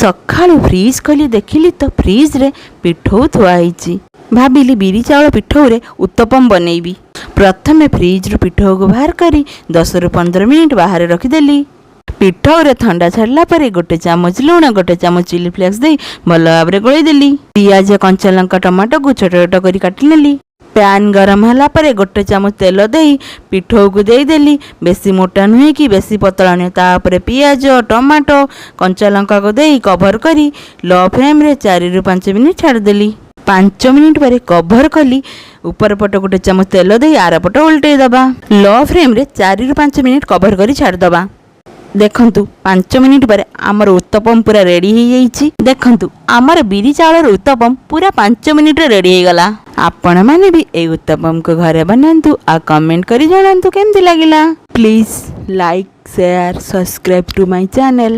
ସକାଳୁ ଫ୍ରିଜ୍ ଖୋଲି ଦେଖିଲି ତ ଫ୍ରିଜ୍ରେ ପିଠଉ ଥୁଆ ହେଇଛି। ଭାବିଲି ବିରି ଚାଉଳ ପିଠଉରେ ଉତ୍ତପମ ବନେଇବି। ପ୍ରଥମେ ଫ୍ରିଜ୍ରୁ ପିଠଉକୁ ବାହାର କରି 10ରୁ 15 ମିନିଟ୍ ବାହାରେ ରଖିଦେଲି। ପିଠଉରେ ଥଣ୍ଡା ଛାଡ଼ିଲା ପରେ ଗୋଟେ ଚାମଚ ଲୁଣ, ଗୋଟେ ଚାମଚ ଚିଲି ଫ୍ଲେକ୍ସ ଦେଇ ଭଲ ଭାବରେ ଗୋଳେଇ ଦେଲି। ପିଆଜ, କଞ୍ଚା ଲଙ୍କା, ଟମାଟୋକୁ ଛୋଟ ଛୋଟ କରି କାଟିନେଲି। ପ୍ୟାନ୍ ଗରମ ହେଲା ପରେ ଗୋଟେ ଚାମଚ ତେଲ ଦେଇ ପିଠଉକୁ ଦେଇଦେଲି। ବେଶୀ ମୋଟା ନୁହେଁ କି ବେଶୀ ପତଳା ନୁହେଁ। ତାପରେ ପିଆଜ, ଟମାଟୋ, କଞ୍ଚା ଲଙ୍କାକୁ ଦେଇ କଭର କରି ଲୋ ଫ୍ଲେମ୍ରେ 4ରୁ 5 ମିନିଟ୍ ଛାଡ଼ିଦେଲି। 5 ମିନିଟ୍ ପରେ କଭର ଖୋଲି ଉପର ପଟ ଗୋଟେ ଚାମଚ ତେଲ ଦେଇ ଆର ପଟ ଓଲଟେଇ ଦେବା। ଲୋ ଫ୍ଲେମ୍ରେ 4ରୁ 5 ମିନିଟ୍ କଭର କରି ଛାଡ଼ିଦେବା। ଦେଖନ୍ତୁ, 5 ମିନିଟ୍ ପରେ ଆମର ଉତ୍ତପମ ପୁରା ରେଡ଼ି ହେଇଯାଇଛି। ଦେଖନ୍ତୁ, ଆମର ବିରି ଚାଉଳର ଉତ୍ତପମ ପୁରା 5 ମିନିଟ୍ରେ ରେଡ଼ି ହେଇଗଲା। ଆପଣମାନେ ବି ଏଇ ଉତ୍ତପମକୁ ଘରେ ବନାନ୍ତୁ ଆଉ କମେଣ୍ଟ କରି ଜଣାନ୍ତୁ କେମିତି ଲାଗିଲା। Please like, share, subscribe to my channel.